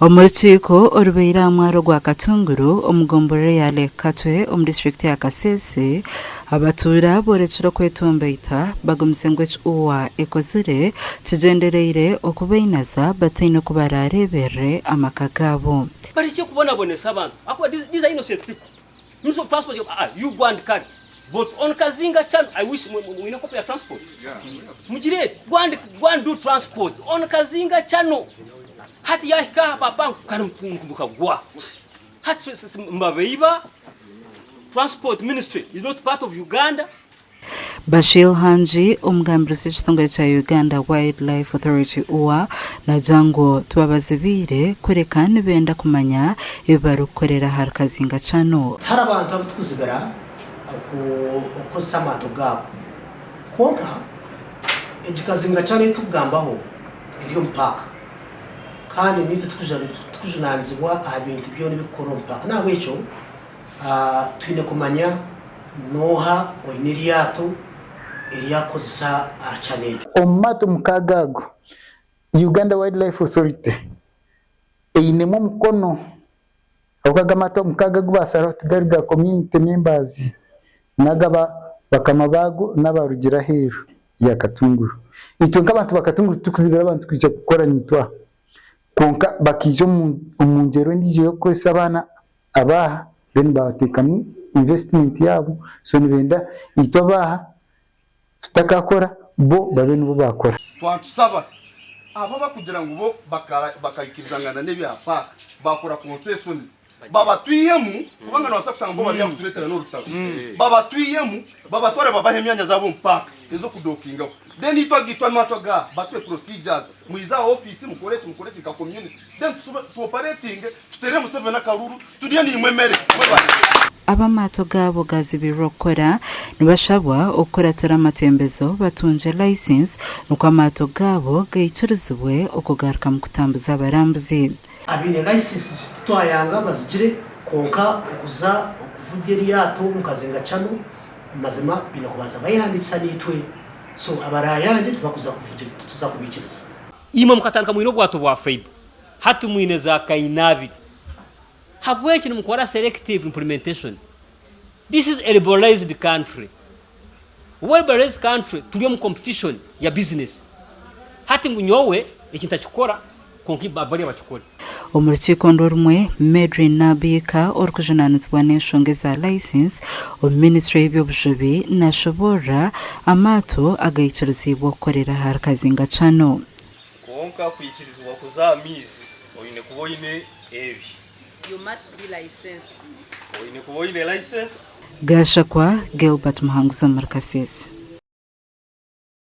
Omu rukiiko orubaire aha mwaro gwa Katunguru omu gomborora eya Lake Katwe omu disiturikiti ya Kasese, abatuura boorekire okwetomboita bagumize ngu eki UWA ekozire kigyendereire okubainaza bataine oku baraareeberere amaka gaabo. Barekye kubonabonesa abantu ahakuba these are innocent people. Ministry of transport you go and carry boats on Kazinga channel I wish mwine copy ya transport mugireete go and go and do transport on Kazinga channel hati yahika aha papa kare mukagwa hati mbabeiba transport ministry is not part of Uganda. Bashir Hangi, omugambirizi w'ekitongore kya Uganda Wildlife Authority, UWA, naagira ngu tibabazibiire kureka nibenda kumanya ebi barikukorera ahari Kazinga Channel. Tihariho abantu abu turikuzibira okukozesa amaato gaabo. Kwonka egi Kazinga Channel ei turikugambaho eri omu paaka kandi naitwe titukujunaanizibwa aha bintu byona ebirikukorwa omu paaka. N'ahabw'ekyo twine kumanya N'oha oine eryato eri arikukozesa aha channel egyo? Omu maato mukaaga ago, Uganda Wildlife Authority einemu omukono ahabw'okuba ago amaato mukaaga agu baasaraho tigari ga community members n'agaba bakama baago n'abarugire aheeru ya Katunguru. Itwe nk'abantu ba Katunguru titurikuzibira abantu kwija kukora naitwe aha kwonka bakaija omu ngyero endiijo ey'okukozesa abaana Abaaha then baateekamu investment yaabo so nibenda itwe abaaha tutakakora bo babe nibo baakora. Twatusaba abo abakugira ngu bo bakaikirizangana n'ebya paaka baakora concessions babatwihemu kubanga nobaasa kushanga bo bari aha kutureetera n'orutaro babatwihemu babatware babahe emyanya zaabo omu paaka ez'okudokingaho then itwe agaitwe amaato aga batuhe procedures mwije aha ofiisi mukore eki mukore eki nka community Then tushube tu operatinge tuteere Museveni akaruru turye naimwe emere. Mwebare. Ab'amaato gaabo gazibirwe okukora nibashabwa okukuratira amatembezo batungye license nikwo amaato gaabo gaikirizibwe okugarukamu kutambuza abarambuzi. Abaine license titwayanga bazigire kwonka okuza okuvuga eryato omu Kazinga Channel mazima baine kubanza bayehandiikisa naitwe so abarayangye tibakuza kuvugira tituza kubaikiriza. Imwe mukatandika mwine obwato bwa faiba, hati mwine za kainaabiri. Habweki nimukora selective implementation? This is a liberalized country. Obu liberalized country turi omu competition ya business. Hati ngu nyowe eki ntakikora kwonka bariya bakikore. Omu rukiiko nirwo rumwe, Medrine Nabiika orikujunaanizibwa n'enshonga eza layisinsi omu minisitule y'eby'obujubi nashoboorora amaato agaikiriziibwe okukorera ahari Kazinga Channel. Kwonka kwikirizibwa kuza aha maizi oine kuba oine ebi. You must be licensed. Oine kuba oine license. Gashakwa Gilbert Muhanguzi omuri Kasese.